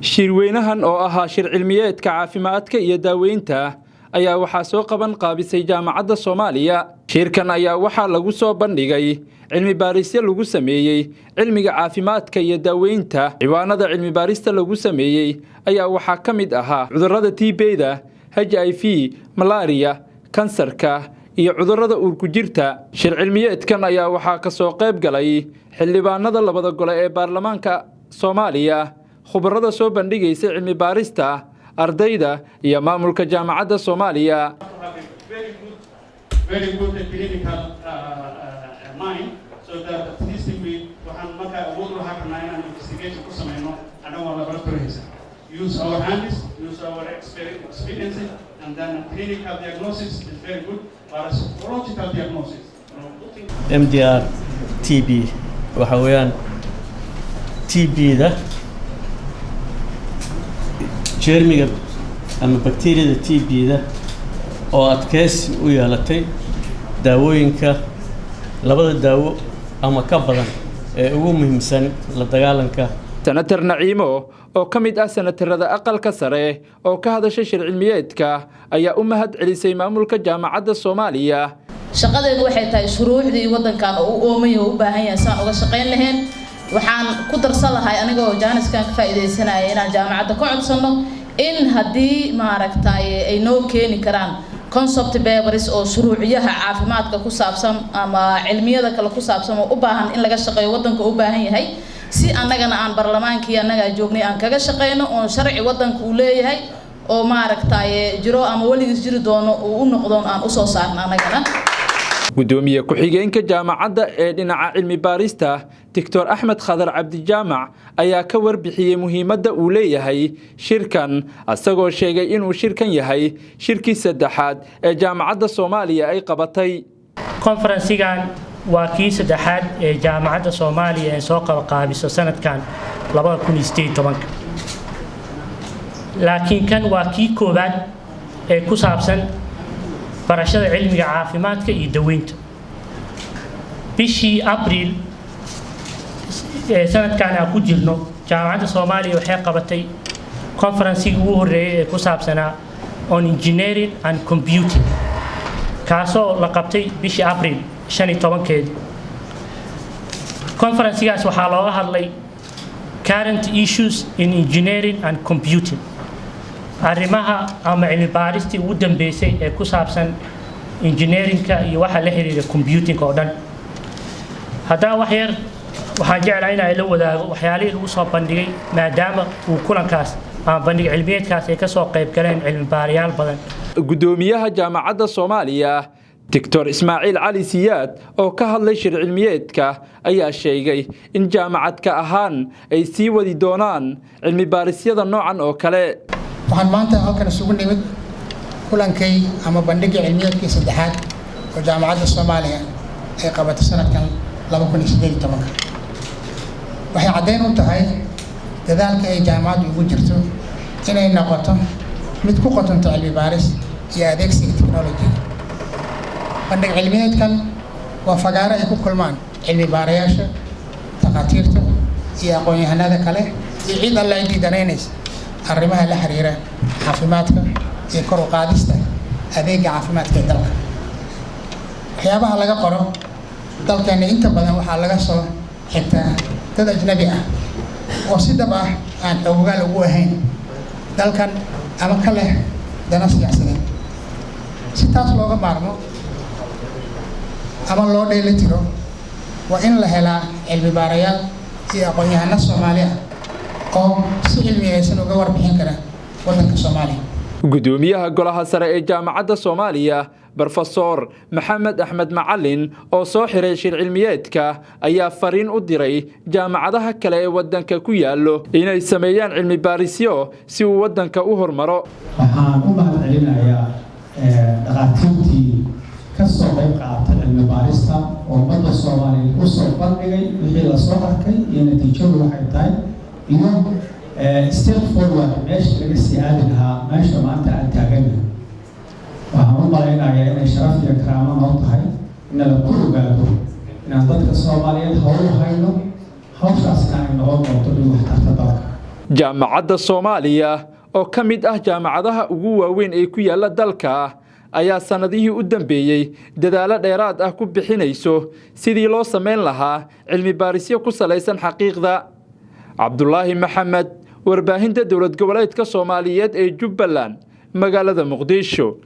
Shirweynahan oo ahaa shir cilmiyeedka caafimaadka iyo daaweynta ayaa waxaa soo qaban qaabisay Jaamacadda Soomaaliya. Shirkan ayaa waxaa lagu soo bandhigay cilmi baarisyo lagu sameeyey cilmiga caafimaadka iyo daaweynta. Ciwaanada cilmi baarista lagu sameeyey ayaa waxaa ka mid ahaa cudurrada TB-da, HIV, malaariya, kansarka iyo cudurrada uurku-jirta. Shir cilmiyeedkan ayaa waxaa ka soo qayb galay xildhibaanada labada gole ee baarlamaanka Soomaaliya, khubarada soo bandhigaysa cilmi baarista, ardayda iyo maamulka Jaamacadda Soomaaliya. Very good clinical mind, so that at least we waxaan markaa awood u lahaa karnaa inaan investigation ku sameyno annagoo laboratory haysan. Use our hands, use our experience, and then clinical diagnosis is very good, parasitological diagnosis. MDR TB waxa weeyaan TB-da, jeermiga ama bakteriyada TB-da oo adkeysi u yeelatay daawooyinka, labada daawo ama ka badan ee ugu muhiimsan la dagaalanka. Senator Naciimo oo ka mid ah senatarada Aqalka Sare oo ka hadashay shir cilmiyeedka ayaa u mahad celisay maamulka Jaamacadda Soomaaliya. Shaqadeedu waxay tahay shuruucdii waddankan oo u oomay oo u baahan yahay saan uga shaqayn lahayn. Waxaan ku darsan lahay, anigoo jaaniskan ka faa'iidaysanaya, inaan jaamacadda ka codsano in haddii maaragtay ay noo keeni karaan concept papers oo shuruuciyaha caafimaadka ku saabsan ama cilmiyada kale ku saabsan oo u baahan in laga shaqeeyo, waddanka u baahan yahay, si annagana aan barlamaankii annagaa joognay aan kaga shaqeyno oon sharci waddanka uu leeyahay oo maaragtay jiro ama weligiis jiri doono uu u noqdoon aan usoo saarno annagana. Gudoomiye ku-xigeenka jaamacadda ee dhinaca cilmi baarista, Doctor Axmed Khadar Cabdijaamac, ayaa ka warbixiyey muhiimadda uu leeyahay shirkan, isagoo sheegay inuu shirkan yahay shirkii saddexaad ee Jaamacadda Soomaaliya ay qabatay. Konfarensigan waa kii saddexaad ee Jaamacadda Soomaaliya ee soo qabaqaabiso sanadkan, laakiin kan waa kii koowaad ee ku saabsan barashada cilmiga caafimaadka iyo daweynta. Bishii Abriil ee sanadkan aan ku jirno, Jaamacadda Soomaaliya waxay qabatay konfarensigii ugu horreeyay ee ku saabsanaa on engineering and computing, kaasoo la qabtay bishii Abriil 15-keedii. Konfarensigaas waxaa looga hadlay current issues in engineering and computing, arrimaha ama cilmi baaristii ugu dambeysay ee ku saabsan engineeringka iyo waxa la xiriira computingka oo dhan. Haddaba wax yar waxaan jeclaa in ay la wadaago waxyaalihii lagu soo bandhigay, maadaama uu kulankaas ama bandhig cilmiyeedkaas ay kasoo qayb galeen cilmi baarayaal badan. Gudoomiyaha Jaamacadda Soomaaliya, Doctor Ismaaciil Cali Siyaad, oo ka hadlay shir cilmiyeedka ayaa sheegay in jaamacadka ahaan ay sii wadi doonaan cilmi baarisyada noocan oo kale. Waxaan maanta halkan isugu nimid kulankay ama bandhigii cilmiyeedkii saddexaad oo Jaamacadda Soomaaliya ay qabatay sanadkan 2018-ka. Waxay caddayn u tahay dadaalka ay jaamacaddu ugu jirto inay noqoto mid ku qotonto cilmi baaris iyo adeegsiga technology. Bandhig cilmiyeedkan waa fagaaro ay ku kulmaan cilmi baarayaasha, takhaatiirta iyo aqoon-yahanada kale iyo cid alla ciddii danaynaysa arrimaha la xiriira caafimaadka iyo kor u qaadista adeega caafimaadka ee dalka. Waxyaabaha laga qoro dalkeena inta badan waxaa laga soo xigtaa dad ajnabi ah oo si dhab ah aan xoogaal ugu ahayn dalkan ama ka leh dana siyaasadeed. Si taas looga maarmo ama loo dheeli tiro, waa in la helaa cilmi baarayaal iyo aqoon-yahano Soomaali ah oo si cilmiyeysan uga warbixin kara waddanka Soomaaliya. Gudoomiyaha Golaha Sare ee Jaamacadda Soomaaliya, Brofesor Maxamed Axmed Macalin, oo soo xiray shir cilmiyeedka ayaa fariin u diray jaamacadaha kale ee waddanka ku yaallo inay sameeyaan cilmi baarisyo si uu waddanka u hormaro. Waxaan u mahad celinayaa dhakhaatiirtii ka soo qayb qaadatay cilmi baarista oo ummadda Soomaaliyeed u soo bandhigay wixii lasoo arkay iyo natiijadu waxay tahay iyo step forward, meesha laga sii aadi lahaa meesha maanta aan taaganahay. Waxaan u malaynayaa inay sharaf iyo karaamo noo tahay inala ku ogaado inaan dadka Soomaaliyeed hawl hayno, hawshaasna ay noqon doonto mid waxtarta dalka. Jaamacadda Soomaaliya oo ka mid ah jaamacadaha ugu waaweyn ee ku yaalla dalka ayaa sannadihii u dambeeyey dadaallo dheeraad ah ku bixinayso sidii loo samayn lahaa cilmi baarisyo ku salaysan xaqiiqda. Cabdulaahi Maxamed, warbaahinta dowlad goboleedka Soomaaliyeed ee Jubbaland, magaalada Muqdisho.